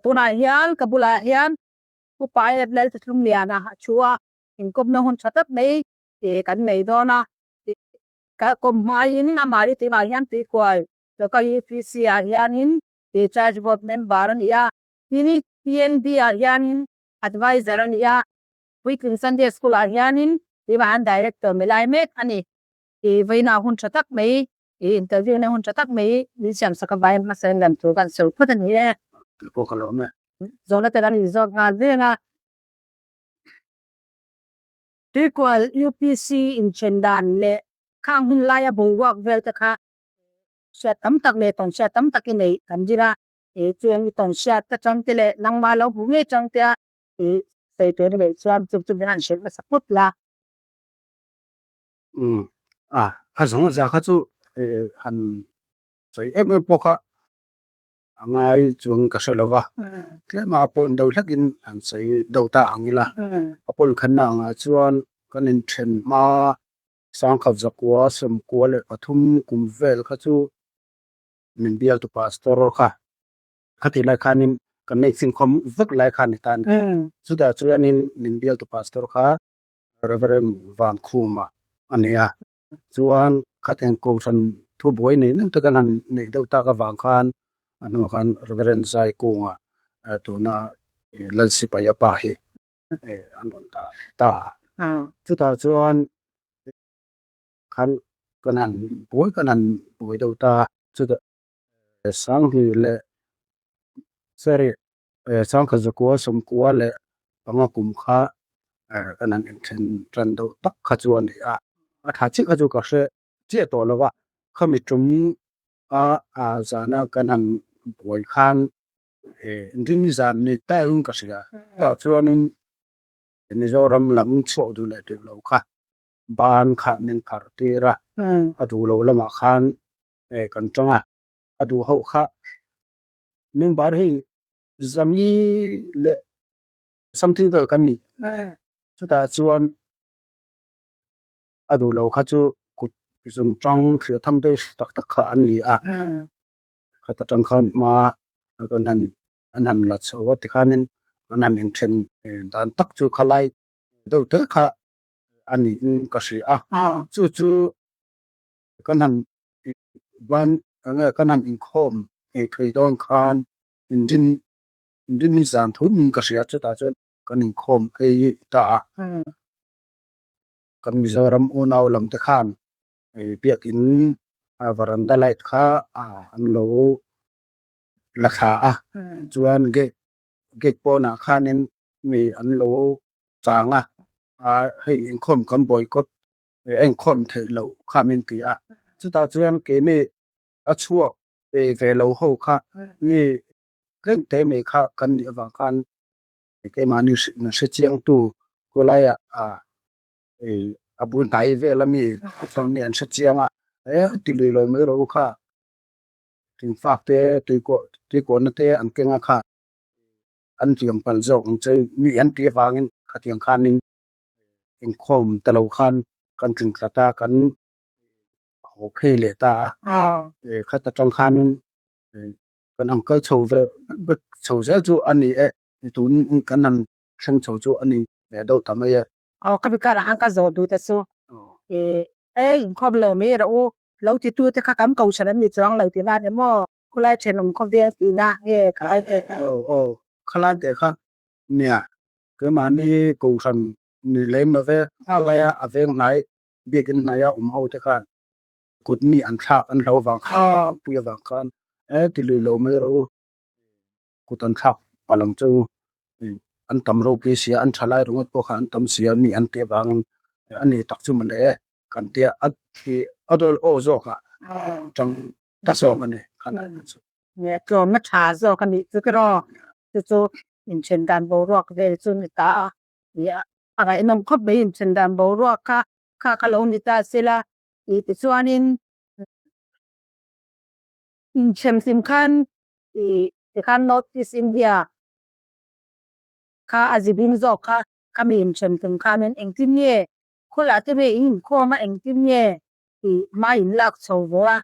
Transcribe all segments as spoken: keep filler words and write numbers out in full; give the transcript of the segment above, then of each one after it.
Tunah hian ka bulah hian Upa Lalthutlung Liana a thu a, inkawmna hun ṭha tak mai, e, kan nei dawn a. E, ka kawm hmain amah ni tingah hian Tuikual Local U P C ah hianin, e, Church Board member a ni a. Hini P N B ah hianin advisor a ni a. Puitling Sunday School ah hianin tiva an director milai mek a ni. E, vawiina hun ṭha tak mai, e, interview na hun ṭha tak mai min siam sak avangin hmasain lam thu kan sawi phawt a ni e. Zawhna te kan inzawt nghal veng a. Tuikual U P C inṭhen dan leh khang hun laia boruak vel te kha hriat tam tak leh tawnhriat tam tak i nei kan ring a. E, chuan i tawnhriat te aṭang te leh nangma lo hmu ngei aṭang te a, e, sawi tur a nih chuan chu chu min han hrilh hmasa phawt la. Mm. A, a zawng a za kha chu, e, han sawi em em pawh kha a ngai chuang ka hre lo va. Mm. Tlema a pawn deuh hlekin han sawi deuh ta ang ila. Mm. A pawn khanna anga chuan kan inṭhen hma sangkhat zakua sawmkua leh pathum kum vel kha chu min bialtu pastor kha, khati lai khanin kan nei sin khawm vek lai kha ni ta ni. Mm. Chutah chuanin min bialtu pastor kha Reverend Vankhuma a ni a. Chuan khatiang kohhran thubuai nei nem te kan han nei deuh tak avang khan, a hnung khan Reverend Zaikunga, eh, tuna, eh, Lal Sipai a pa hi, eh, an rawn ta, ta. Ah. Chutah chuan khan kan han buai, kan han buai deuh ta. Chutah, eh, sanghnih leh, sorry, eh, sangkhat zakua sawmkua leh panga kum kha, eh, kan han inṭhen ṭan deuh tak kha chu a ni a. A ṭha chiah kha chu ka hre chiah tawh lo va. Khami ṭum a, a zana kan han buai khan, eh, inrinni zan ni ta in ka hria. Mm. Tah chuanin Mizoram lam chhuak duh leh duh lo kha ban kha min phar tir a. Mm. A duh lo lamah khan, eh, kan ṭang a. A duh ho kha member hi zami leh something vel kan ni. Mm. Chutah chuan a duh lo kha chu kut zung ṭang hria tham daih tak tak kha an ni a. Mm. Khata ṭang khan hma kan han, an han la chho a ti khanin kan han inṭhen, eh, dan tak chu khalai deuh te kha a niin ka hria a. Ah. Chu chu kan han ban, anga kan han inkhawm, eh, thei dawn khan inrin, inrinni zan thu niin ka hria, chutah chuan kan inkhawm ei ta a. Hmm. Kan Mizoram unau lam te khan, eh, biak in, a, veranda light kha, a, an lo la thla a. Hmm. Chuan gate, gate pawnah khanin mi an lo chang a. A, hei inkhawm kan boycott, eh, inkhawm theih loh kha min ti a. Chutah chuan keini a chhuak, eh, ve lo ho kha, hmm, mi tlem te mai kha kan nih avang khan, keimahni hre, hre chiang tu, khulaiah, a, eh, a bul hnai vel a mi, hmm, chang ni an hre chiang a, eh, ti lui lo mai ro kha. Tlingfak te, tuikuah, tuikuahna te an keng a kha, an tiang pal zawk ang che mi an ti avangin khatiang khanin inkhawm ta lo khan kan tling tlat a, kan haw phei leh ta a. Ah. Eh, khata ṭang khanin, eh, kan han kal chho ve, chho zel chu a ni e, tun kan han thleng chho chu a ni ve deuh ta mai e. Aw, ka bikar ang ka zawh duh te chu. Aw. Eh, eh, inkhawm lo mai ro u, lo ti tu te kha kan kohhran an ni chuang lo ti va ni maw? Khulai ṭhenawm khawvel tina, eh, ka ai te. Aw, aw, khalai te kha, nia, keimahni kohhran ni lem lo ve, a laia a veng hnai, biakin hnaia um ho te khan, kut ni an thlak, an hlau vang khan, ah, pui avang khan, eh, ti lui lo mai ro u. Kut an thlak palh ang chu, eh, an tam ropui si a, an ṭhalai ringawt pawh kha an tam si a, mi an ti avangin, eh, a ni tak chu mawle, kan ti a, a ti a dawl aw zawk a, ah, ṭang ta zawk a ni, khan, hmm, chu. Nge tlawmna ṭha zawk a nih chu ka rawh. Chu chu inṭhen dan boruak vel chu ni ta a. Nia, a ngaihnawm khawp mai inṭhen dan boruak kha, kha, kha lo ni ta sela. I, tichuanin, inṭhen hlim khan, i, tikhan North East India kha a zi ding zawk kha, khami inṭhen hlim khanin engtin nge, khulah te nge in inkhawm a, engtin nge, i, hma in lak chho vo a,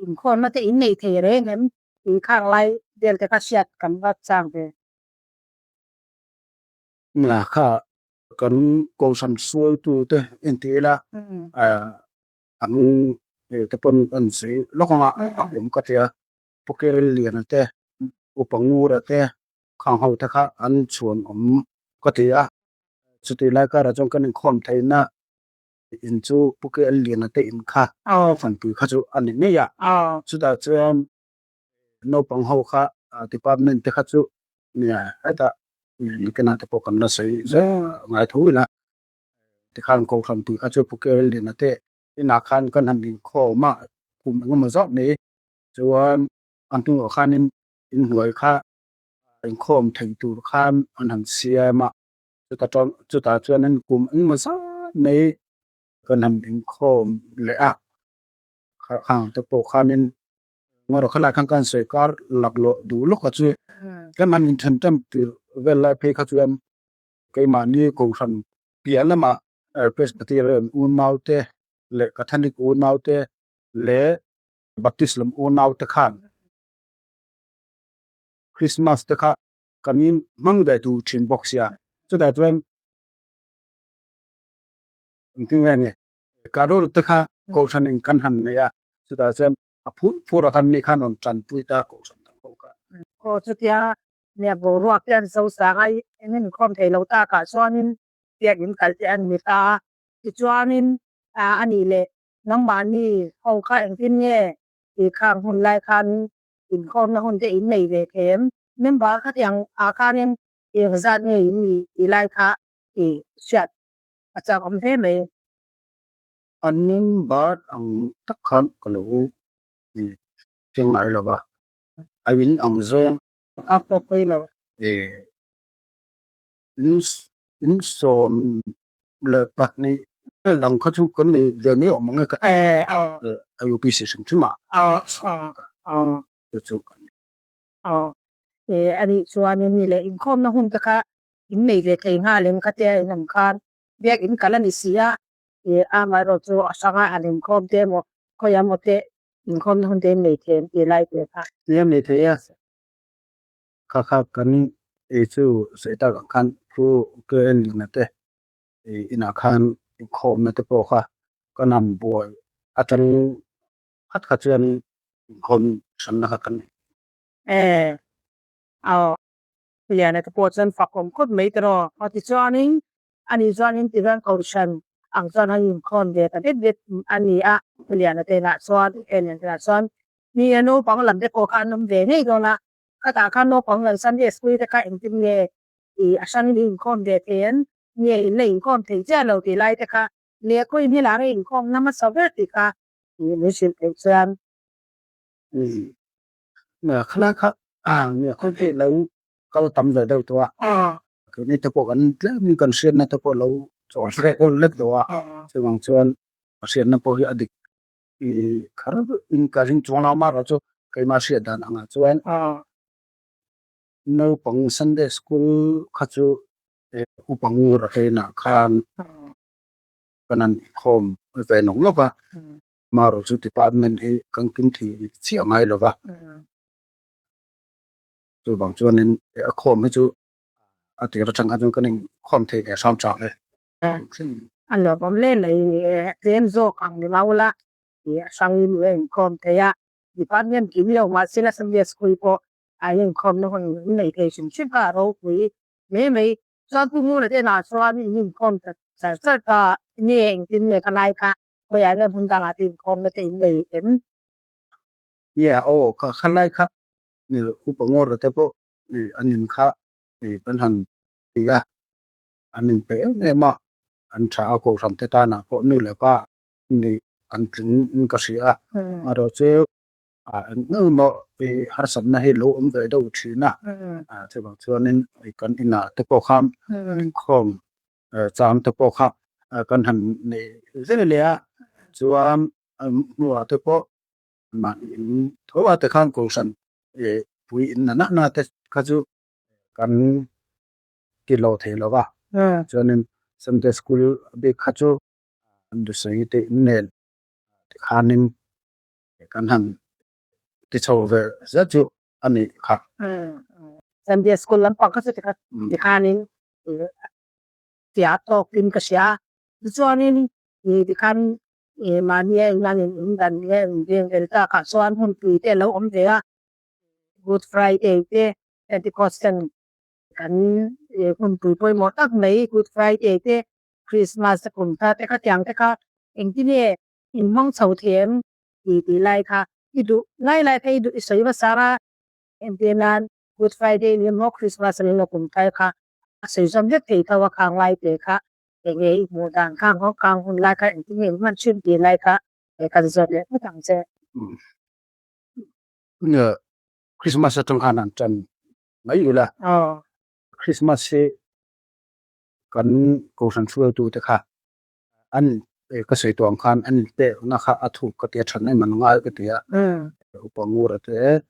inkhawmna te in nei thei reng em, i, khang lai vel te kha hriat kan va chang ve. Nga kha kan kohran suoltu te inti la, mm, a, an, e, te pawh an sei lawk ang a, mm, a um ka tia. Pu Kelliana te, U Pangngur te, khang ho te kha an chuon awm ka tia. Chuti lai kara chuan kan inkhawm theina in chu Pu Kelliana te in kha, aw, fanpui kha chu a ni ngei a. Aw. Chutah chuan naupang ho kha, a, department te kha chu, nia, heta, mm, kena te pawh kan la sawi zet ngai tho ila. Tikhan kohranpui kha chu Pu Kelliana te ina khan kan han inkhawm a, kum engemaw zat nei. Chuan a hnungah khan in, in hnuai kha inkhawm thei tur khan an han siam a. Chuta chuan, chutah chuan in kum engemaw zat nei kan han inkhawm leh a. Kha, khang te pawh khan in, ngawr kha lai khan kan sawi kar laklawh duh lawk a chu. Hmm. Kan han inthen ṭan tir vel lai phei kha chuan keimahni kohran piah lama, eh, Presbyterian unau te leh Catholic unau te leh Baptist lam unau te khan Christmas te kha kan inhmang ve tur ṭhin bawk sia. Chutah chuan, engtin nge ni, Carol te kha, mm, kohranin kan han nei a. Chutah chuan a phur phur a kan ni khan rawn ṭanpui ta kohran dang ho kha. Aw, chutia, nia, boruak te an zo sang a, eng inkhawm thei lo takah chuanin biak in kal te an ni ta. Tichuanin, a, a nih leh, nangmahni ho kha engtin nge, ti khang hun lai khan inkhawmna hun te in nei ve thei em? Member khatiang a khanin engzat nge in ni ti lai kha, ti hriat a chang awm hle mai. A member ang tak khan ka lo, mm, fiang ngai lo va. A in ang zawng. A pawh pawh lo. Eh, in s-, in sawm leh pahnih vel ang kha chu kan ni ve ni awm ang e ka. Eh, aw. Eh, a U P C hrim hrima. Aw, aw, aw. Chu chu kan. Aw. Eh, a nih chuan in ni leh inkhawmna hun te kha in nei ve thei nghal em ka tia in ang khan. Biak in kal a ni si a. Eh, amaherawhchu a hranga an inkhawm te emaw, khawi emaw te, inkhawmna hun te in nei thei em ti lai te kha. Ni em nei thei a. Kha kha kan, eh, chu sawi tak ang khan Pu Kelliana te, eh, ina khan inkhawmna te pawh kha kan han buai a ṭan khat kha chuan inkhawm hranna kha kan. Eh, aw, Liana te pawh chuan fakawm khawp mai ta raw. A tichuanin, a nih chuanin ti chuan kohran ang chuan han inkhawm ve ta bet bet a ni a. Liana te lah chuan, Liana te lah chuan, ni a naupang lam te pawh kha an awm ve ngei dawn a. Khatah khan naupang lam Sunday school te kha engtin nge i a hrangin i inkhawm ve thei an, nge in la inkhawm thei chiah lo tih lai te kha, le khawi hmel ah nge inkhawmna hmasa ber tih kha, i min hrilh theih chuan. Mm. Nge kha lai kha, a, nge khawi hi lo kal tam ve deuh tawh a. Ah. Keini te pawh kan tlem kan hriatna te pawh lo chawl hle kawl lek tawh a. Ah. Chuvang chuan a hriatna pawh hi a dik, i, khar in ka ring chuang lo, amaherawhchu keima hriat dan anga chuan, ah, naupang Sunday school kha chu, eh, U Pangngur te ina khan, ah, kan han inkhawm ve nawk lawk a. Hmm. Amaherawhchu department hi kan kim thei chiah ngai lo va. Hmm. Chuvang chuanin, eh, a khawm hi chu a tir aṭang khan chuan kan inkhawm thei ve hram ṭha hle. Eh, a lawmawm hle mai, eh, tlem zawk ang ni lo la, eh, a hrangin i inkhawm thei a. Department kim lo mah sela Sunday school pawh a inkhawmna hun nei thei hrim hrim kha a ropui mai mai. Chuan Pu Ngula te ina chuan in inkhawm ta char char ta, nge engtin nge kha lai kha, khawiah nge hmun dangah te inkhawmna te in nei em? Nia, aw, kha, kha lai kha, ni, U Pangngur te pawh, ni, an in kha, ni, kan han ti a, an in pe em em a, an ṭha a, kohran te tana pawh nu leh pa, ni, an tling in ka hria a. Hmm. Amaherawhchu, a, engemaw, i, harsatna hi lo awm ve deuh ṭhin a. Hmm. A, chuvang chuanin, i, kan ina te pawh kha, hmm, inkhawm, eh, chang te pawh kha, eh, kan han nei zel leh a. Chuan, a, hnuah te pawh, mahni in tho a te khan kohran, eh, pui in na na na te kha chu kan ti lo thei lo va. Hmm. Chuanin Sunday school bik kha chu an du sawi te in nen te khanin kan han ti chho ve zet chu a ni kha. Sunday school lampang kha chu tikhan, tikhanin, eh, tia tawkin ka hria. Tichuanin, eh, tikhan, eh, mani a inlanin, in dan nge, in veng vel ta kha chuan hunpui te lo awm ve a. Good Friday te, Pentecost ten kan, eh, hunpui pawimawh tak mai, Good Friday te, Christmas a kum kha te kha tiang te kha, engtin nge in hmang chho thei em ti ti lai kha, i duh lai lai kha i duh i sawi hmasa a, engtin nan Good Friday ni maw Christmas ni maw kum kai kha, a sawi zawm hlek thei tho a khang lai te kha, enge i hmuh dan khang hawng khang hun lai kha, engtin nge in hman ṭhin ti lai kha, eh, kan zawt leh phawt ang che. Nge, Christmas aṭang khan an ṭan mai ula. Christmas hi kan kohran hruaitu te kha an, eh, ka sawi tawh ang khan an pekna kha a thuk ka tia, ṭhat em an ngai ka tia. Upa Ngura te,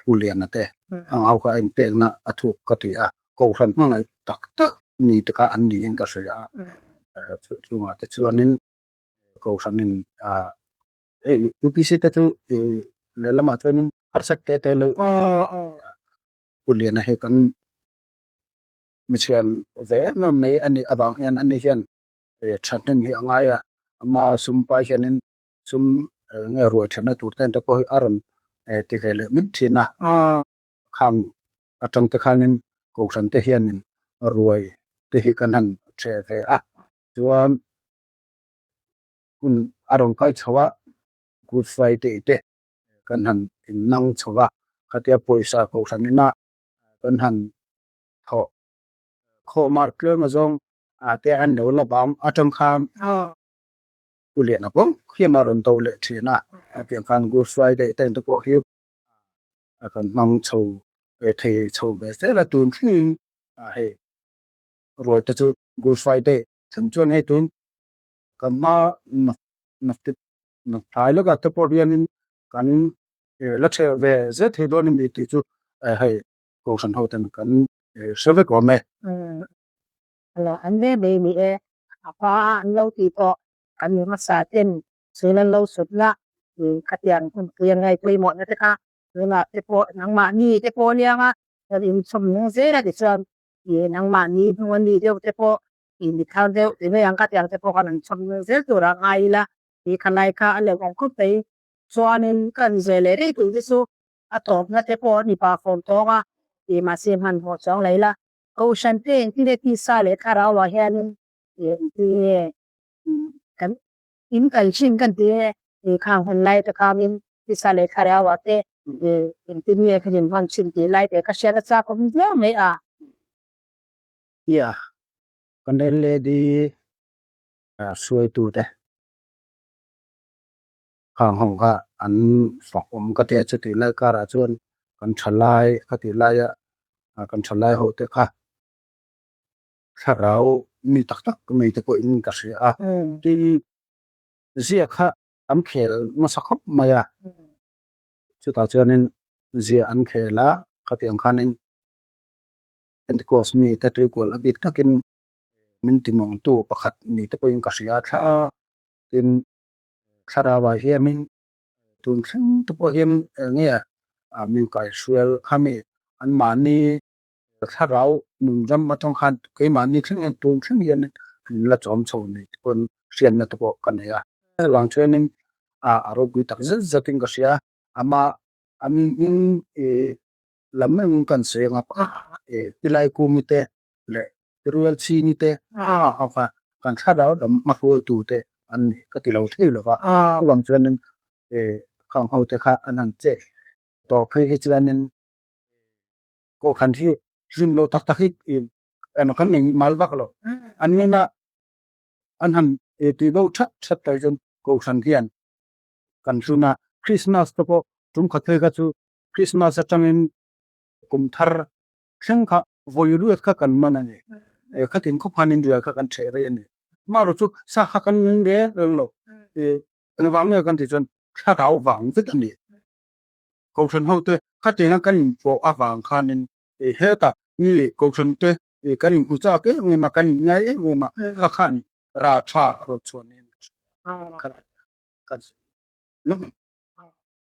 Pu Liana te, ang au kha an pekna a thuk ka tia. Kohran hmangaih tak tak ni te kha an niin ka hria. Eh, chu, chungah te chuanin kohranin, a, eh, U P C te chu, eh, le lamah chuanin harsat te te lo. Pu Liana hi kan mi thiam ve em em mai a ni avang hian, ani hian, eh, ṭhahnem hi a ngai a, ama sum pai hianin sum, eh, nge ruai ṭhatna tur ten te pawh hi a rawn, eh, ti ve leh min ṭhin a. Khang aṭang te khanin kohran te hianin ruai te hi kan han ṭhe ve a. Chuan hun a rawn kai chho a, Good Friday te kan han innang chho a, khatia pawisa kohran ina kan han thawh khawmar tlem a zawng, a, te an lo la bang aṭang khan Pu Liana pawh hian a rawn do leh ṭhin a, a tiang khan Good Friday te te pawh hi a kan hmang chho, eh, thei chho ve zel a, tun thlengin, a, hei ruai te chu Good Friday thlen chuan hei tun kan hma na, na tip, na thlai lawkah te pawh hianin kan, eh, la ṭhe ve zel thei dawn a ni tih chu, eh, hei kohran ho ten kan, eh, hre vek awm e. A lo an ve mai ni e, a hma an lo ti pawh kan ni hmasa ten, chuan an lo sutna, i, khatiang hunpui a ngai pawimawhna te kha, tunah te pawh, nangmahni te pawh nia, kan inchhawm nung zel a ti chuan, i, nangmahni hnung a ni deuh te pawh, i, mi thar deuh ti mai ang khatiang te pawh kan inchhawm nung zel tura ngai ila, i, khalai kha a lo awm khawp mai. Chuanin kan zui leh rei tur te chu a tawpna te pawh a ni pa fawm tawng a, i, mahse hman haw chuang la ila. Kohran te engtin nge tisa leh thlarau ah hianin, i, engtin nge, mm, kan, in kan hring kan ti nge, i, khang hun lai te khamin tisa leh thlarau ah te, i, engtin nge kan inhman ṭhin tih lai te ka hriat a chak awm viau mai a. Ia, kan L A D, a, hruaitu te khang hawng kha an fak awm ka tia, chutih lai karah chuan kan ṭhalai ka tih laia, a, kan ṭhalai ho te kha thlarau mi tak tak mai te pawhin ka hria a. Tin, zia kha an khel nasa khawp mai a. Chutah chuanin zia an khel a, khatiang khanin Pentecost ni te tuikual a bik takin min timawngtu pakhat ni te pawhin ka hria thla a. Tin, thlarauah hianin tun thleng te pawh hian, eh, nge, a, min kaihruai kha mi anmahni thlarau nun ram aṭang khan keimahni thleng tun thleng hian min la chawm chho ni te pawhin hriatna te pawh ka nei a. Vang chuanin, a, a ropui tak zet zetin ka hria. Ama, a min, eh, lam em kan seng a, eh, Tilai Kumi te leh Tiruel Chini te, a, a, kan thlarau lam hmahruaitu te an ni ka ti lo thei lo va. Vang chuanin, eh, khang ho te kha an han che tawh phei hi chuanin, kohran hi hlim lo tak tak hi, i, emaw kan nei mal vak lo. An nuna an han, e, ti lo that that ta chuan kohran hian kan hlun a. Christmas te pawh tum khat phei kha chu Christmas aṭangin kum thar thleng kha vawi ruat kha kan man a ni. E, khatin khawp khan inruai kha kan ṭhe rei a ni. Mahse chu sa kha kan nung reng reng lo. E, engvang nge kan ti chuan thlarau vang vek a ni. Kohran ho te khatin kan inpawh avang khanin, e, heta mi kohran te, e, kan inhmu chak em em a, kan inngai em em a, kha khan ra ṭha ro chuan in. Kan, kan,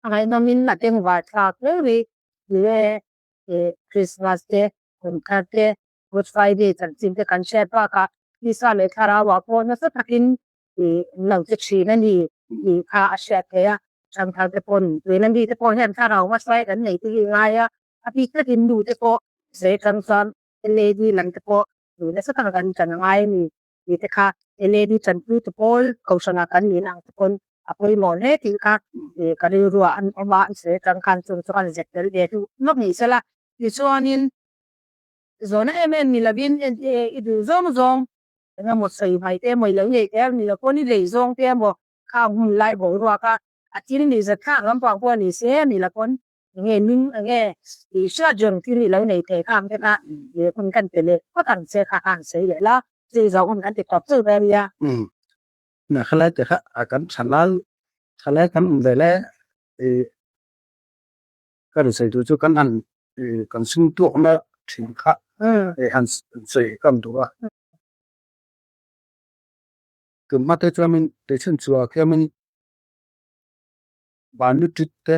a ngai nawmin a teng vai thlak reng reng. ni le, eh, Christmas te, Kum Thar te, Good Friday chanchin te kan hriat bakah, Krista le Thlaraua pawh nasa takin, eh, lo che ṭhin a ni, ni kha a hriat theih a. Ṭhangthar te pawh, tuin a mi te pawh hian thlarau hmasa kan nei te hi ngai a. A bik takin nu te pawh, se ṭang chuan, L A D lam te pawh, ni nasa tak kan, kan ngai a ni. Ni te kha, L A D ṭanpui te pawl, kohhrana kan nihna ang te pawn a pawimawh hle tih kha, eh, ka rilruah an awm a, an se ṭang khan chung chu kan zet tel ve tu lawk ni sela. Tichuanin, zawna em em ni lovin, eh, eh, i duh zawng zawng, engemaw sawi hmai te emaw i lo nei te a ni lo pawn i lei zawng te emaw, khang hun lai boruak a, a thil ni zet kha lampang pawh ni se ni lo pawn, enge ning, enge, i hriat zawng thil i lo nei thei kha ang te kha, eh, hun kan pe leh phawt ang che kha kan sawi leh la. Chu zawng hun kan ti tawp chauh ve a nia. Mm. Na khalai te kha, a kan thalai, thalai kan um ve le, eh, ka ri sai tu chu kan han, eh, kan sung tuak na ṭhin kha, Mm. eh, han s-, sawi kan duh a. Mm. Tun hma te chuan min, te chhun chhuak hian min, Banu tit te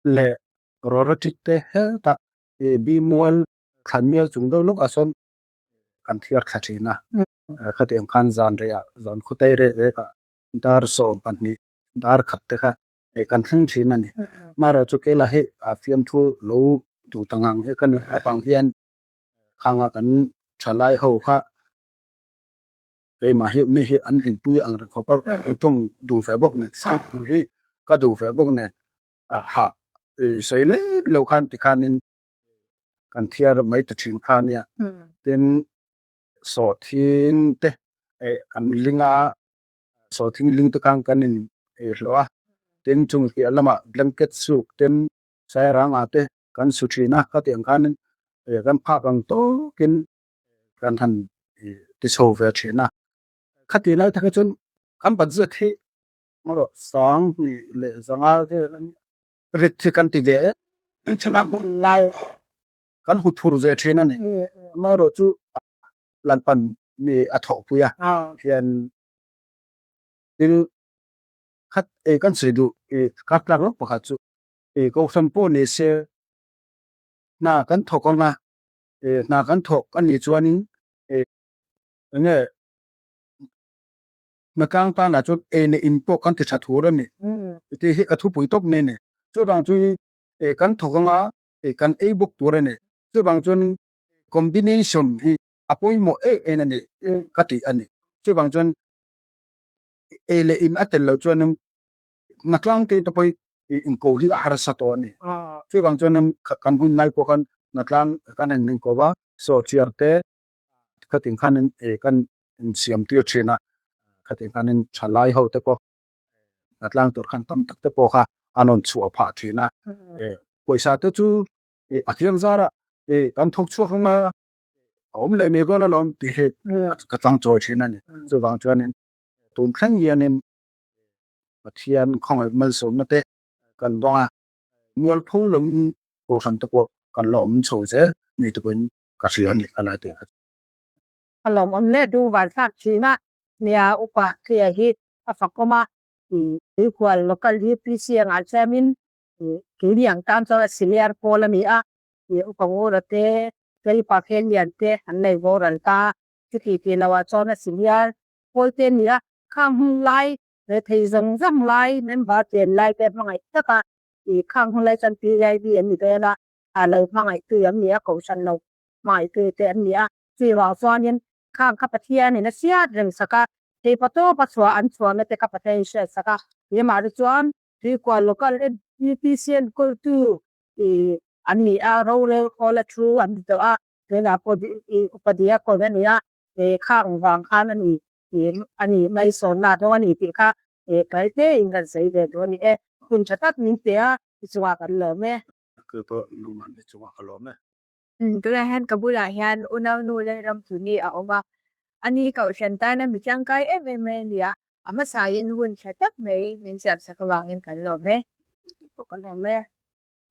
leh Rora tit te heta, eh, Bimual, Thlanmial chung deuh lawk a sawn kan thiar thla ṭhin a. Mm. Eh, khatiang khan zan rei a, zan khaw te rei rei kha dar sawm pahnih, dar khat te kha, eh, kan thleng ṭhin a ni. Mm, mm. Mahse chu kei la hi a fiamthu lo duh tang ang hi kan a pang hian khanga kan thalai ho kha, keimah hi mi hi an inpui ang reng khawp a, ṭawng duh ve bawk ni, sa hi ka duh ve bawk ni. A ha, eh, sawi lem lo khan ti khanin kan thiar mai ta ṭhin kha nia. Hmm. Tin, sawhthing te, eh, kan ling a, sawhthing ling te khan kan in, eh, hlawh a. Tin, chung hliah lamah blanket suk ten, sairanga te kan su ṭhin a, khatiang khanin, eh, kan phak ang tawkin kan han, eh, ti chho ve ṭhin a. Khati lai taka chuan kan budget hi, marawh sang hnih leh zanga te, rit hi kan ti ve e. Kan chhana hun lai kan hut phur ve ṭhin a ni. Mm, mm. Marawh chu Lalpan mi a thawhpui a. Ah. Hian thil khat, eh, kan sawi duh, eh, ka tlak lawk pakhat chu, eh, kohhran pawh ni se, hna kan thawk ang a, eh, hna kan thawk a nih chuanin, eh, enge, hnatlang tana chuan ei leh in pawh kan ti ṭha thur a ni. Mm. Ti hi ka thupui tawp ni ni. Chuvang chu, eh, kan thawk ang a, eh, kan ei bawk tur a ni. Chuvang chuan combination hi a pawimawh em em a ni, eh, ka ti a ni. Chuvang chuan ei leh in a tel lo chuan hnatlang te te pawh in, inko hi a harsa tawh a ni. Ah. Chuvang chuan, em, kha-, kan hun lai pawh khan hnatlang kan han inko va, saw chiar te, khatiang khanin, eh, kan insiam tir ṭhin a, khatiang khanin thalai ho te pawh, hnatlang tur khan tam tak te pawh kha an rawn chhuah phah ṭhin a. Mm. Eh, pawisa te chu, eh, a thiang zara, eh, kan thawk chhuak ang a, a awm leh mi rual alawm tih hi Mm. ka chang chawi ṭhin a ni. Mm. Chuvang chuanin tun thleng hianin Pathian khawngaih malsawmna te kan dawng a, mualpho loin kohhran te pawh kan lawm chho zel ni tukin ka hria a ni, ka la ti a. A lawmawm le duvar thlak ṭhin a nia, upa thei hi a fak awm a, i, Tuikual local hi P C anga chairman, i, kei ni ang tan chuan a senior pawl a ni a, i, upa Ngura te, Tuipa Khenlian te an nei boral ta, chuti ti lo a chuan a senior pawl te an ni a, khang hun lai, rethei zawng zawng lai, member te an lai te hmangaih taka, i, khang hun lai chuan P I B an ni vel a, a lo hmangaihtu an ni a, kohhran lo hmangaihtu te an ni a. Chuvang chuanin khang kha Pathianin a hriat reng sak a, thei pa tawpa chhuah an chhuahna te kha Pathianin hriat sak a. Keimah te chuan Tuikual local N P C an kawltu, i, an ni a, rorel khawla thu an ni tawh a. Tunah pawh di-, i, upa diakon a ni a, e, khang vang khan a ni, e, a ni mai sawnna dawng a ni tih kha, e, kaite in kan sawi ve duh a ni e. Hun ṭha tak min pe a, i chungah kan lawm e. Kei pawh nangmah ni chungah ka lawm e. Mm, tunah hian ka bulah hian unau nu Lalramthuni a awm a. Ani kohhran tana mi tlangkai em em mai a ni a. A hmasain hun ṭha tak mai min siam sak avangin kan lawm e. Ka lawm e.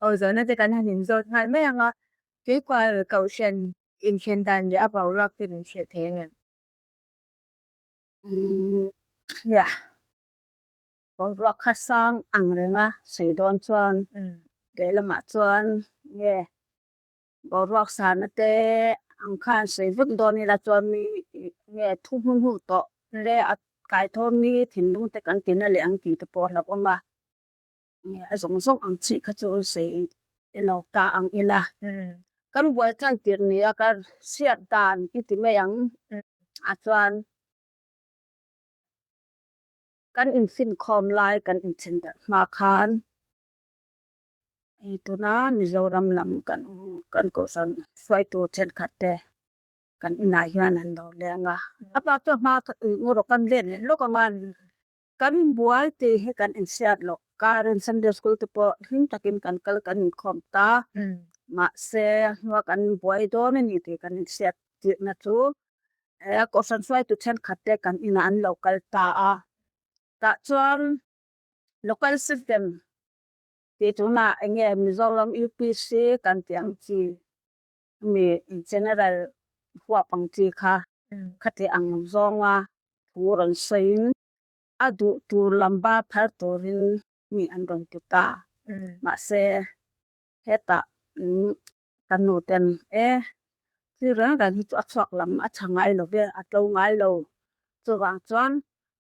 Aw, zawhna te kan han inzawt nghal mai ang a. Tuikual kohhran inhriat dan leh a boruak te min hriat theih ang em? Mm, ya. Boruak kha sang ang reng a, sawi dawn chuan. Mm. Kei lama chuan nge boruak sana te ang khan sei vek dawn ila chuan mi nge thu hmun hur tawh le a kaithawn mi thinlung te kan tina leh ang tih te pawh hlauh awm a. Nge a zawng zawng ang chi kha chu sei ilo ta ang ila. Kan buai chantir nia ka hriat dan i ti mai ang. A chuan kan infinkhawm lai kan inchhen darh hma khan ei tuna Mizoram lam kan kan kohhran hruaitu ṭhenkhat te kan inah hian an lo leng a. A pa chu hma kha eng rawh kan let leh lawk ang a. Kan buai tih hi kan inhriat loh. Karen Sunday School te pawh hlim takin kan kal kan inkhawm ta. Mahse, hnuah kan buai dawn a ni tih kan inhriat tirna chu, eh, kohhran hruaitu ṭhenkhat te kan inah an lo kal ta a. Tah chuan local system tih tuna enge Mizoram U P C kan tih ang chi, mi general huap ang chi kha, khati ang zawnga thu rawn sawiin a duh tur lam banphar turin mi an rawn ti ta. Mahse, hetah, mm, kan nu ten, e, thil reng reng hi chu a chhuak lam a ṭha ngai lo ve, a tlo ngai lo. Chuvang chuan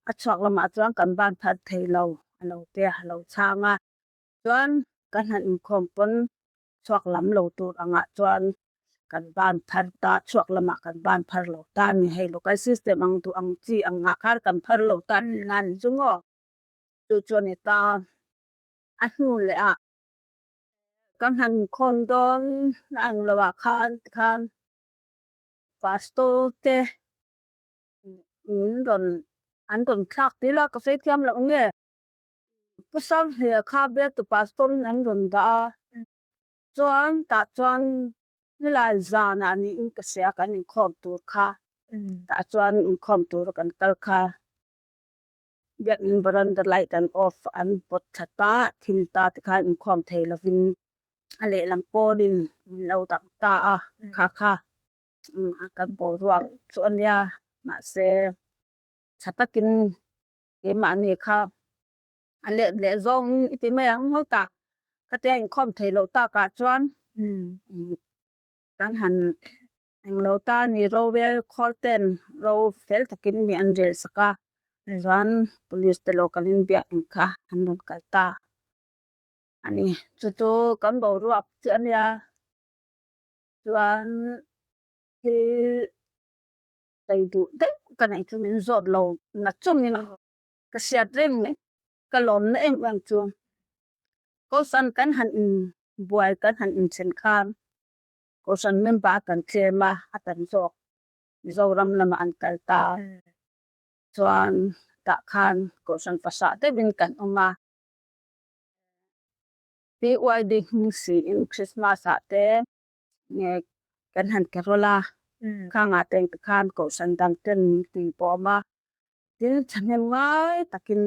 a chhuak lamah chuan kan banphar thei lo, a lo te a lo chhang a. Chuan kan han inkhawm pawn chhuak lam lo tur angah chuan kan banphar ta, chhuak lamah kan banphar lo ta ni hei, local system ang duh ang chi angah khan kan phar lo ta ni nan chu ngaw. Chu chu a ni ta. A hnu leh a kan han inkhawm dawn ang lo ah khan, khan pastor te an rawn, an rawn thlak tila ka sawi thiam loh nge. Pu Sanghria kha bek tu pastor in an rawn dah a. Chuan tah chuan helai zana niin ka hria kan inkhawm tur kha. Tah chuan inkhawm tur kan kal kha. Biak in veranda light an off, an pawt ṭha ta, thim ta te kha inkhawm thei lovin a lehlam pawlin min lo dam ta a, kha kha. Mm, a kan boruak chu a nia, mahse, ṭha takin keimahni kha a let leh zawng i ti mai ang ho ta, khatia inkhawm thei lo takah chuan, mm, kan han eng lo ta ni, ro vel khawl ten ro fel takin mi an rel sak a, chuan police te lo kalin biak in kha an rawn kal ta. A ni, chu chu kan boruak chu a nia. Chuan thil tei duh deuh ka neih chu min zawt lo na chungin ka hriat reng mai, ka lawmna em em chu. Kohhran kan han inbuai, kan han inchhen khan, kohhran member kan tlem a, a tam zawk Mizoram lama an kal ta. Mm. Chuan tah khan kohhran pasah deuhin kan awm a. P Y D hming si in Christmas ah te, nge, kan han carol a. Mm. Khangah te khan kohhran dang ten tui pawm a. Tin, thahnem ngai takin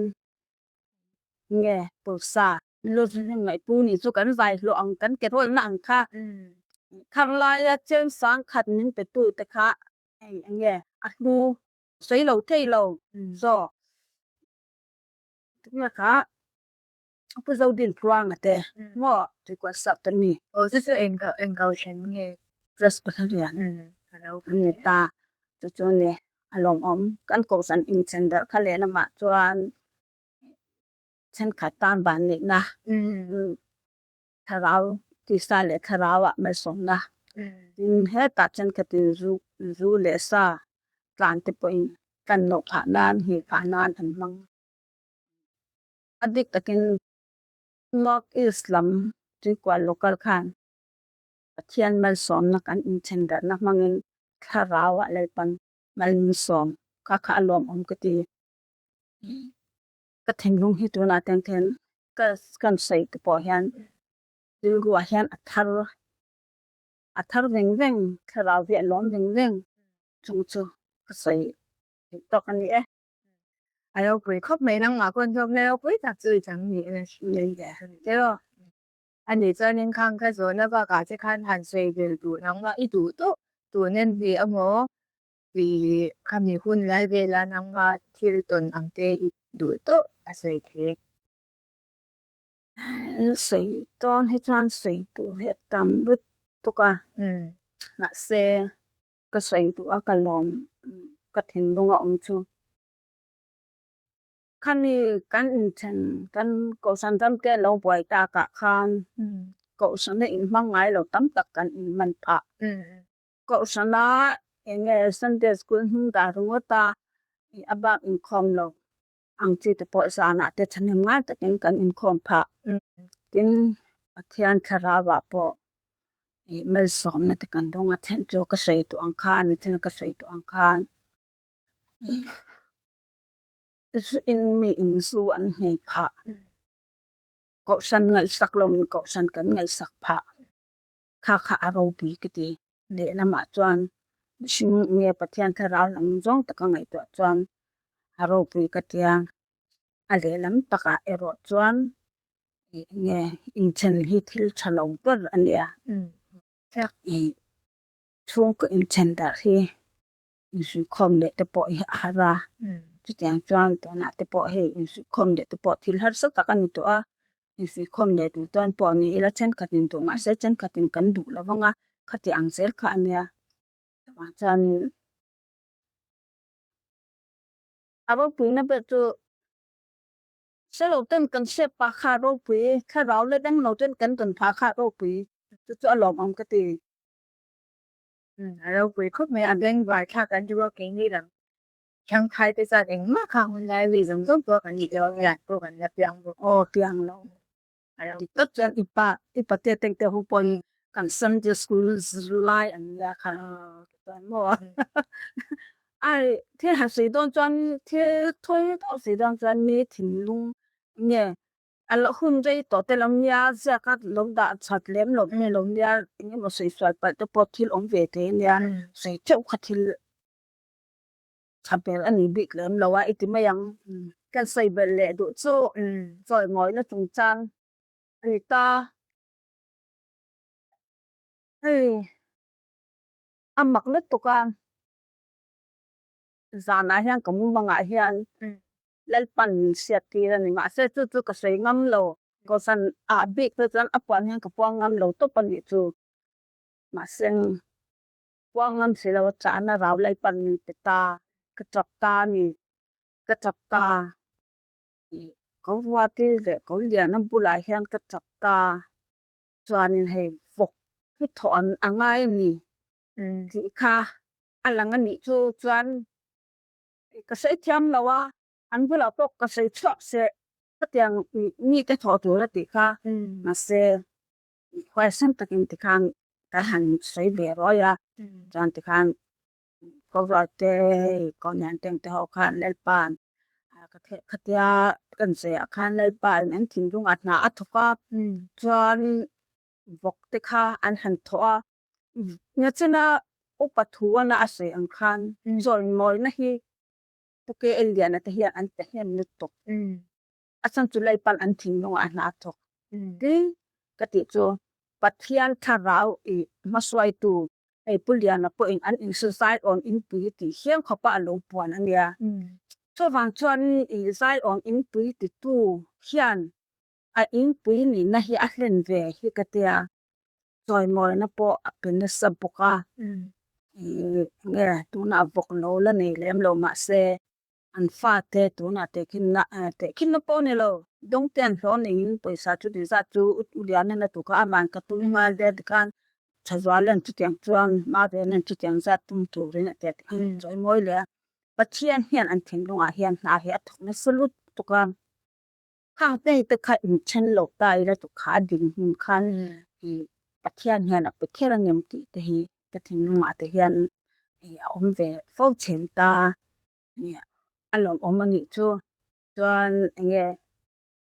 nge, pawisa lo thahnem ngai pu ni chu kan vai hlawh ang, kan carol na ang kha. Mm. Thar laia cheng sang khat min petu te kha, ei, nge, a hlu sawi lo thei lo. Mm. Saw. Tunge kha, Pu Zodin Tluanga te. Mm. Maw, tui kual sak te ni. Oh, chu chu eng ka, eng ka hlen nge. Presbyterian. Mm. Hello. Ni ta. Chu chu ni. A lawmawm. Kan kohhran inchhen darh kha leh lamah chuan ṭhenkhat tan ban neihna. Mm. Thlarau, tisa leh thlarauah malsawmna. Mm. Tin, hetah ṭhenkhatin zu, zu leh sa tlan te pawhin kan nawh phah nan, hnih phah nan an hmang. A dik takin North East lam Tuikual local khan Pathian malsawmna kan inchhen darhna hmangin thlarauah Lalpan mal min sawm kha kha a lawmawm ka ti. Ka thinlung hi tuna teng ten ka, kan sawi te pawh hian rilruah hian a thar, a thar veng veng, thlarau hi a lawm veng veng chung chu ka sawi tawk a ni e. A lo pui khawp mai, nangmah khawn zawk le lo pui tak chu i chang ni e. Ni e. Te lo. A ni chuan in khang kha zawhna bakah che khan han sawi vel duh nangmah i duh tawh, tun en hi a maw? Tui khami hun lai vela nangma thil tawn ang te i duh tawh a sawi thei. An soi tawn hi chuan soi tur hi a tam lutuk a. Mm. Mahse, ka soi tur a ka lawm, ka thinlung a awm chu. Khani kan inṭhen, kan kohhran dam te lo buai takah khan, mm, kohhrana inhmangngai lo tam tak kan inman phah. Mm. Kohhrana enge Sunday school hnung dar ringawta, i a bak inkhawm lo ang chi te pawh zana te thahnem ngai takin kan inkhawm phah. Mm. Tin, Pathian thlarauva pawh i malsawmna te kan dawng a, then chu ka sawi tu ang khan, then ka sawi tu ang khan, in mi in zu an hnei phah. Kohhran ngaihsak lo, min kohhran kan ngaihsak phah. Kha kha a ropui ka ti. Lehlamah chuan, mihring nge Pathian thlarau lam zawng taka ngaihtuah chuan a ropui ka tia. A lehlam takah erawh chuan, i nge inṭhen hi thil ṭha lo ber a nia. Mm. I chhungkaw inṭhen darh hi insuikhawm leh te pawh hi a har a. Mm. Chutiang chuan tunah te pawh hei insuikhawm leh te pawh thil harsa tak a ni tawh a. Insuikhawm leh tur chuan pawh ni ila ṭhenkhatin duh mahse ṭhenkhatin kan duh lo vang a, khatiang zel kha a nia. Chuan a ropuina ber chu, hre lo ten kan hre phah kha ropui, thlarau la dang lo ten kan dawn phah kha ropui. Chu chu a lawmawm ka ti. Mm, a ropui khawp mai, a tlangval kha kan ti rawh, keini lam ṭhangthai te chuan engmah kha hun lai ri zawng zawng pawh kan nih lo, nge an pawh kan la piang bawk. Aw, piang lo. A ropui. Ti tawp chuan i pa, i pa te teng te hu pawhin kan Sunday school zirlai an la kha. Aw, chuan maw. Mm. Ai, thil ha sei dawn chuan, thil thawi tawh sei dawn chuan mi thinlung nge a la hun rei tawh te lo nia, ziaka lo dah chhat lem lo, mm, lo nia, engemaw sawi sual palh te pawh thil awm ve thei nia, mm, sawi theuh kha thil ṭha ber a ni bik lem lo a, i ti mai ang. Mm. Kan sawi belh leh duh chu, mm, chawimawina chungchang a ni ta. Hei, a mak lutuk a. Zanah hian ka mumangah hian, mm, Lalpan min hriattir a ni, mahse, chu chu ka sawi ngam lo. Kohhran ah bik te chuan a puan hian ka puang ngam lo tawp a nih chu. Mahse, puang ngam si lo, a chahna rau Lalpan min pe ta, ka ṭap ta a ni, ka ṭap ta. I, ko ruati leh ko liana bulah hian ka ṭap ta. Chuanin hei vawk hi thawh an a ngai a ni. Mm. Tih kha a lang a nih chu chuan ka sawi thiam lo a, an bulah pawh ka sawi chhuak se, khatiang mi, mite thawh tur a tih kha. Mm. Mahse, huaisen takin tikhan kan han sawi ve rawi a. Mm. Chuan tikhan ko rualte, ko nyan teng te ho khan Lalpan, a, ka the-, khatia kan sawi ah khan Lalpan an thinlung a hna a thawk a. Mm. Chuan vawk te kha an han thawh a. Mm. Nia chena upa thu ana a sawi ang khan, mm, chawimawina hi Pu K L Liana te hian an pe hnem lutuk. Mm. A chhan chu Lalpan an thinlung a hna thawk. Mm. Tin, ka tih chu, Pathian thlarau i hmasuaitu, hei Pu Liana pawhin an insawi Zion Inpui tih hieng khawpa a lo puan a nia. Mm. Chuvang chuan i Zion Inpui titu hian a inpui nihna hi a hlen ve hi ka tia. Chawimawina pawh a pe nasa bawk a. Mm. I, nge, tunah vawk lo la nei lem lo, mahse, an fate tunah tehkhinna, eh, tehkhinna pawh ni lo, dawngte an hlawh neiin pawisa chu ti zat chu u, u Liana na tu kha, aman ka tum ngal ve ti khan, ṭha zual len chutiang chuan, ma ve len chutiang zat tum turin a ti a ti khan, mm, chawimawi leh a. Pathian hian an thinlungah hian hna hi a thawk nasa lutuk a. Khang te hi te kha inṭhen lo ta ila tu kha ding hmun khan, mm, i Pathian hian a pe kher ang em tih te hi ka thinlungah te hian, i, a awm ve fo ṭhin ta. I, a lawmawm a nih chu. Chuan enge,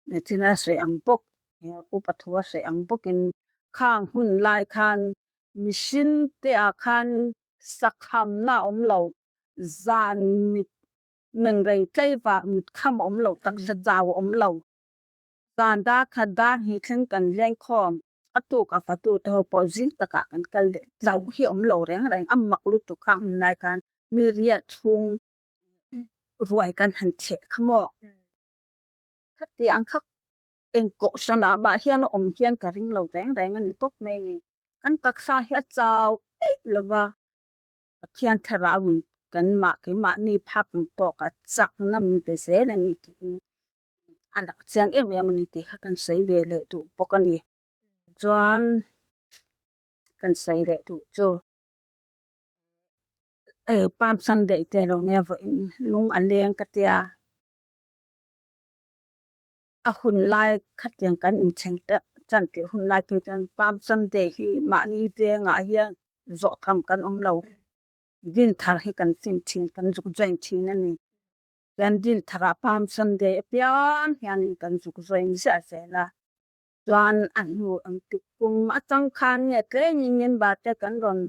Nethina sawi ang bawk, e, upa thua sawi ang bawkin khang hun lai khan mihring te ah khan sakhamna awm lo, zan mit menrei tleivak mit kham awm lo, taksa zau awm lo. Zan dar khat dar hnih thleng kan leng khawm, a tuk a fatu te ho pawh zing takah kan kal leh tlau hi awm lo reng reng, a mak lutuk kha hun lai khan mi riat chhung ruai kan han chhe kha maw. Khatiang kha Ieng kohsana mah hian a awm hian ka ring lo reng reng a ni bawk mai ni. Kan taksa hi a chau ei lo va. Pathian thlarauin kanmah, keimahni phak pawh ka chakna min pe zel a ni tih hi a rak chiang em em a ni tih kha kan sawi ve leh duh bawk a ni. Chuan kan sawi leh duh chu, eh, Palm Sunday te lo nia vawiin lung a leng ka tia. A hun lai khatiang kan inchheng ta, chan tih hun lai phei chuan Palm Sunday hi mahni vengah hian zawh tham kan awm lo. Din thar hi kan fin ṭhin, kan zuk join ṭhin a ni. Kan din thara Palm Sunday apiang hian kan zuk join ziah zel a. Chuan a hnu ang tik kum aṭang khan nge tlei ningin bate kan rawn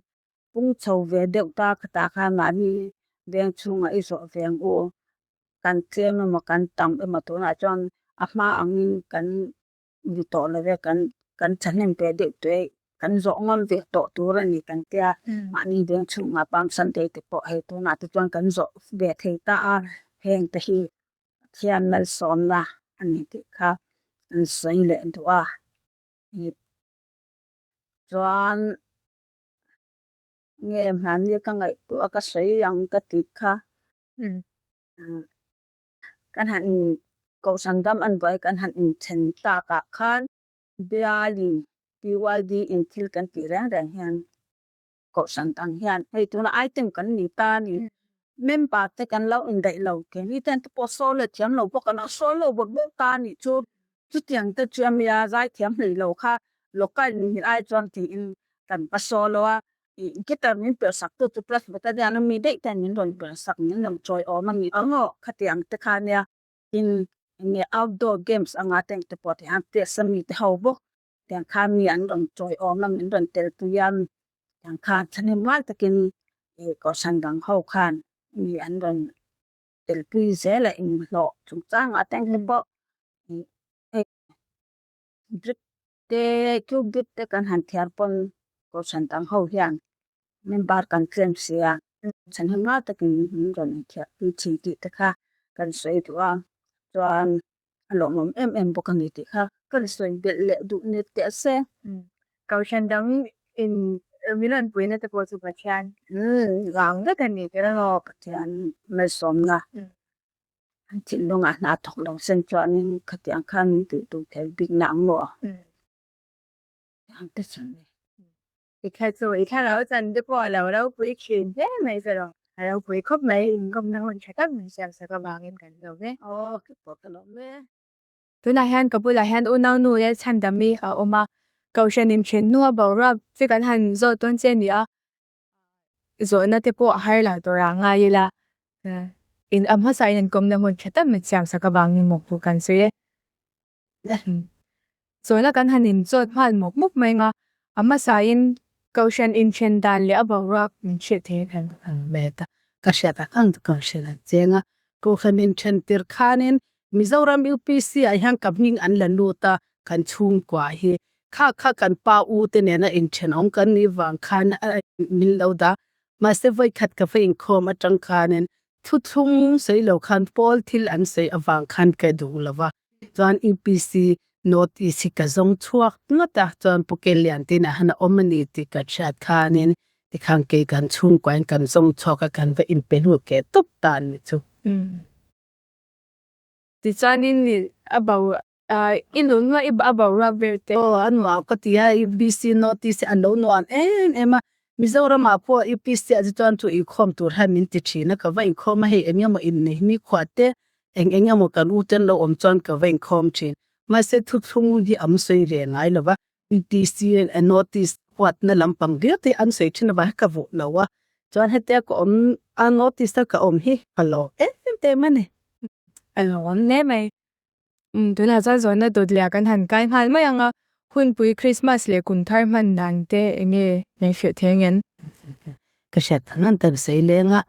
pung chho ve deuh ta, khatah khan mahni veng chhungah i zawh ve ang u. Kan tlem emaw, kan tam emaw, tunah chuan a hma angin kan ni tawh lo ve, kan, kan thahnem ve deuh teh, kan zawh ngam ve tawh tur a ni kan tia. Mm. Mahni veng chhungah Palm Sunday te pawh hei tunah te chuan kan zawh ve thei ta a, heng te hi Pathian malsawmna a ni tih kha kan sawi leh duh a. I, chuan nge mahni ka ngaihtuah ka sawi ang ka tih kha. Mm. Ah, kan han in, kohhran dam an buai kan han inchhen takah khan bialin P Y D in thil kan tih reng reng hian kohhran dang hian hei tuna item kan ni ta ni. Mm. Member te kan lo indaih lo, keini ten te pawh sawl le thiam lo pawh kan sawl lo bawk bawk ta ni chu. Chutiang te chu a mi a zai thiam hlei lo kha, local ni hi ai chuan tiin kan pa sawl lo a. I, guitar min persak tu chu plus bata dian a mi daih ten min rawn persak min rawn chawi awm a ni ang aw, khatiang te kha nia. In, enge outdoor games anga teng te pawh te han te sami te ho bawk. Tiang khan mi an rawn chawi awm a, min rawn telpui a, tiang khan thahnem ngai takin, eh, kohhran dang ho khan mi an rawn telpui zel a, inhlawh chungchanga teng te pawh, eh, eh, drip te, tube drip te kan han thiar pawn kohhran dang ho hian member kan tlem si a, thahnem ngai takin min rawn inthiarpui ṭhin tih te kha kan sawi duh a, chuan a lawmawm em em bawk a ni tih kha kan sawi belh leh duh ni teh se. Mm. Kohhran dang in, eh, min rawn puina te pawh chu Pathian, mm, vang vek a ni tih a ni. Pathian malsawmna. Mm. An thinlungah hna thawk lo sen chuanin khatiang khan duh duh thei bik na ang maw. Mm. Ang te chang ni. I kha chu, i thlarau chan te pawh a lo ropui ṭhin hle mai se lo. A ropui khawp mai, inkawmna hun ṭha tak mai siam sak avangin kan lo ve. Aw, ka pawh ka lo ve. Tunah hian ka bulah hian unau nu Lalchhandami a awm a. Kohhran inṭhen hnua boruak chu kan han zawt dawn che a ni a. Zawhna te pawh a har lo tur a ngai ila. Eh, in a hmasain inkawmna hun ṭha tak mai siam sak avangin mawhphur kan sawi e. Zawhna kan han inzawt hman mawk mawk mai ang a. A hmasain kohhran inṭhen dan leh a boruak min hriat theih kan hang met a. Ka hriat a khan ka hriat a cheng a. Kohhran inṭhen tir khanin Mizoram U P C ah hian ka hming an la lut a, kan chhungkua hi. Kha kha kan pa u te nena inṭhen awm kan nih vang khan a min lo da. Mahse, voi khat ka va inkhawm aṭang khanin thuthlung sawi lo khan pawl thil an sawi avang khan ka duh lo va. Chuan U P C North East hi ka zawng chhuak ngawt a, chuan Pu Kellian te inah han a awm a ni tih ka hriat khanin, tikhan kei kan chhungkuain kan zawng chhuak a, kan va inpe lut keh tawp ta a ni chu. Mm. Tichuanin ni a bo, a, i nun nga i ba, a boruak ber te. Aw, a nuam ka ti a, U P C North East a lo nuam em em a. Mizoramah pawh U P C ah chu chuan chu inkhawm tur han min ti ṭhin a, ka va inkhawm a, hei eng emaw innei mi khuate, eng eng emaw kan u ten lo awm chuan ka va inkhawm ṭhin. Mahse, thuthlung hi a mi sawi ve ngai lo va. U P C, eh, North East huatna lampang viau te an sawi ṭhin a va ka vuh lo a. Chuan hetia ka awm a, North East a ka awm hi ka lawm em em a ni. A lawm hle mai. Mm, tunah chuan zawhna dawt leh kan han kai nghal mai ang a, hunpui Christmas leh kun thar hman dan te eng nge kan hriat theih ang? Ka hriat ang an kan sawi leng a.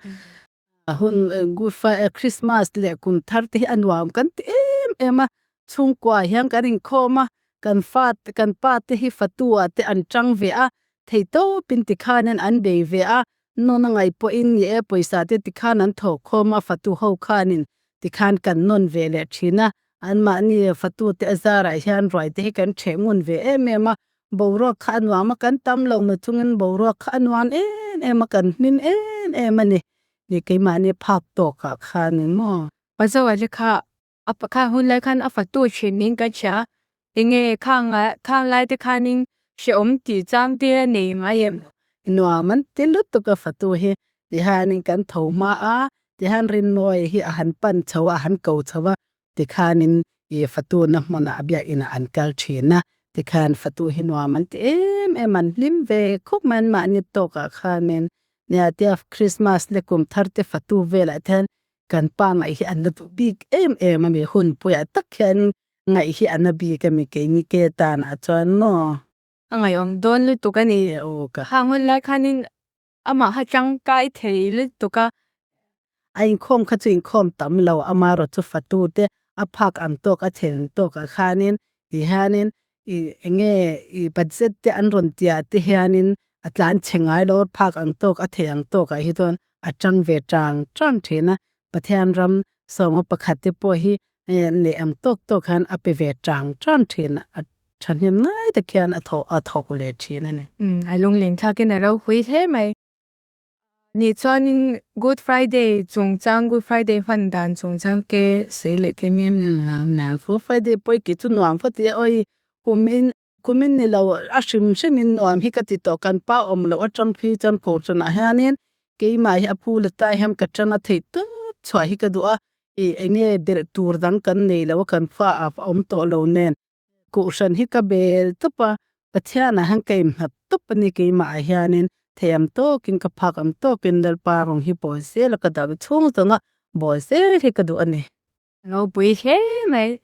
A hun, eh, Good Fri-, eh, Christmas leh kun thar te hi a nuam kan ti em em a. Chhungkua hian kan inkhawm a, kan fa, kan pa te hi fatu ah te an ṭang ve a, thei tawpin tikhanin an bei ve a, nawn a ngai pawhin ni e, pawisa te tikhan an thaw khawm a, fatu ho khanin tikhan kan nawn ve leh ṭhin a, Anmahni fatu te a zarah hian ruai te hi kan ṭhe ngun ve em em a. Boruak kha a nuam a, kan tam lo na chungin boruak kha a nuam em em a, kan hmin em em a ni. Ni keimahni phak tawkah khan ni maw? Pazo a le kha, a pa-, kha hun lai khan a fatu ṭhin ning ka ṭha. Enge khang a, khang lai te khanin hre awm ti chang te a nei mai em? Nuam an ti lutuk a fatu hi. Tihanin kan tho hma a, tihan rinnawi hi a han pan chho a, a han ko chho a. Tikhanin i fatu na hmuna a biak ina an kal ṭhin a. Tikhan fatu hi nuam an ti em em, an hlim ve khawp mai anmahni tawkah khanin. Nia tia Christmas le kum thar te fatu velah te hian kan pa ngaih hi a na duh bik em em a, mi hunpuiah tak hian ngaih hi a na bik a, mi keini ke tan a chuan maw? A ngaihawm dawn lutuk a ni. E, aw ka. Khang hun lai khanin amah ha ṭangkai thei lutuk a. A inkhawm kha chu inkhawm tam lo, amarawh chu fatu te a phak ang tawk, a thei ang tawkah khanin, tihanin, i, enge, i, budget te an rawn tia te hianin a tlan chhe ngai lo, phak ang tawk, a thei ang tawkah hi chuan a ṭang ve ṭang ṭang ṭhin a. Pathian ram sawma pakhat te pawh hi, eh, leh ang tawk tawk khan a pe ve ṭang ṭang ṭhin a, a ṭhahnem ngai tak hian a thaw, a thawk leh ṭhin a ni. Mm, a lunglen thlakin a ropui hle mai. Ni chuanin Good Friday chungchang, Good Friday hman dan chungchang ke sawi leh tling em? Na, na, Good Friday pawh kei chu nuam fo ti a, awi, kumin, kumin ni lo, a hrim hrimin nuam hi ka ti tawh, kan pa awm lo aṭang khi chuan kohhranah hianin keimah hi a phu la ta hian ka ṭan a, thei tawp chhuah hi ka duh a, i, enge belh tur dang kan nei lo a, kan fa a awm tawh lo nen. Kohhran hi ka bel tawp a, Pathianah hian ka innghat tawp a ni, keimah hianin thei ang tawkin ka phak ang tawkin Lalpa rawng hi bawl zel a ka dam chhung zawng a, bawl zel hi ka duh a ni. Ropui hle mai.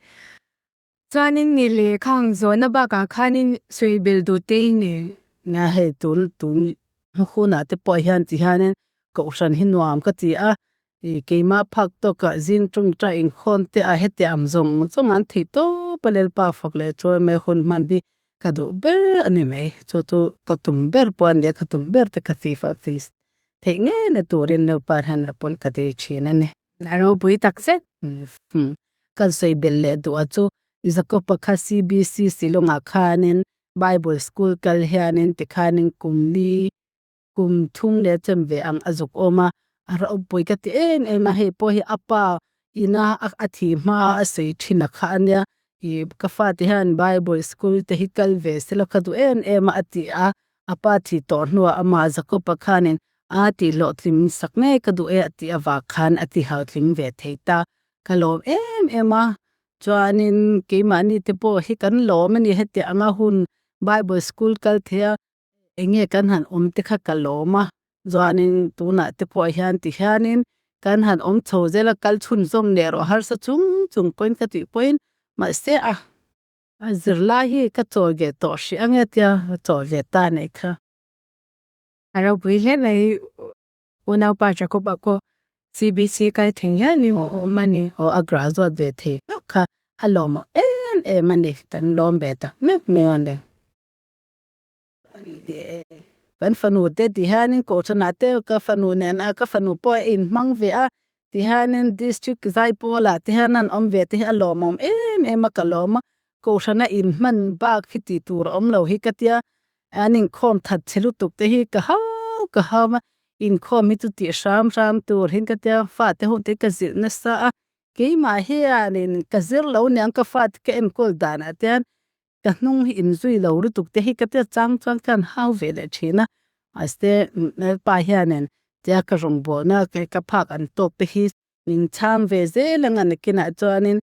Chuanin ni le khang zawhna bakah khanin sawi bel duh te i ni? Nga hei tun, tun hunah te pawh hian tihianin kohhran hi nuam ka ti a, i, keima phak tawkah zing ṭawngṭai inkhawm te a, hetiang zawng zawng an thei tawp a, Lalpa fak leh chuan mai hun hman hi ka duh ber a ni mai. Chu chu ka tum ber pawh a nia, ka tum ber te ka ti fak ti. Theih ngei na turin Lalpa hian a pawn ka ti ṭhin a ni. A ropui tak zet. Hmm, hmm. Kan sawi bel leh duh a chu, Jacob-a kha C B C Shillong-ah khanin Bible School kal hianin tikhanin kum li, kum thum leh chanve ang a zuk awm a, a ropui ka ti em em a, hei pawh hi a pa ina a, a thi hma a sawi ṭhin a kha a nia. I, ka fate hian Bible School te hi kal ve sela ka duh em em a, a ti a. A pa thi tawh hnuah ama Jacob-a khanin a tih hlawhtling sak ngei ka duh e a ti avang khan a ti hlawhtling ve thei ta. Ka lawm em em a. Chuanin keimahni te pawh hi kan lawm a ni, hetianga hun Bible School kal thei a, enge kan han awm te kha ka lawm a. Chuanin tunah te pawh hian tihianin kan han awm chho zel a, kal chhunzawm leh rawh harsa chung chung pawhin ka tih pawhin, mahse a, a zirlai hi ka chawl ve tawh hrih ang e tia, ka chawl ve ta nei kha. A ropui hle mai, unaupa Jacob-a kha C B C kal thei hian ni awm a ni. Aw, a graduate ve thei hlawk kha, a lawm em em a ni, kan lawm ve ta meuh meuh a ni. Kan fanu te tihianin kohhranah te ka fanu nen a, ka fanu pawh a inhmang ve a, tihianin district zaipawl ah tihian an awm ve te hi a lawmawm em em a, ka lawm a. Kohhrana inhman bak hi ti tur a awm lo hi ka tia, an inkhawm that chhe lutuk te hi ka hau, ka hau a. Inkhawm hi chu tih hram hram tur hin ka tia, fate ho te ka zir nasa a. Keimah hianin ka zir lo nia, ka fate ka enkawl danah tian ka hnung hi inzui lo lutuk te hi ka tia, chang chuan kan hau ve leh ṭhin a. Mahse, mm, pa hianin tia ka rawngbawlna, ka, ka phak ang tawk te hi min chhang ve zel ang a, nakinah chuanin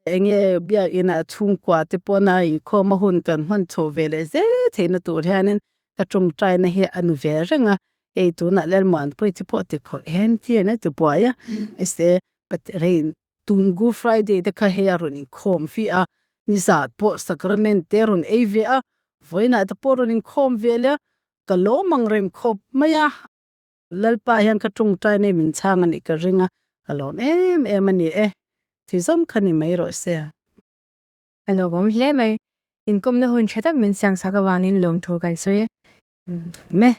enge biak ina chhungkua te pawhin inkhawma hun kan hman chho ve leh zel theihna tur hianin ka ṭawngṭaina hi a ni ve reng a. Ei tunah Lalmuanpuii te pawh ti khawih hen tia na ti buai a. Mahse, pat-, rei, tun Good Friday te kha hei a rawn inkhawm fi a, nizat pawh sacrament te rawn ei ve a, vawiinah te pawh rawn inkhawm ve leh a, ka lawm ang reng khawp mai a. Lalpa hian ka ṭawngṭaina min chhang a nih ka ring a, ka lawm em em a ni e. Thi zawm kha ni mai rawh se. A lawmawm hle mai. Inkawmna hun ṭha tak min siam sak avangin lawmthu kan sawi a. Me.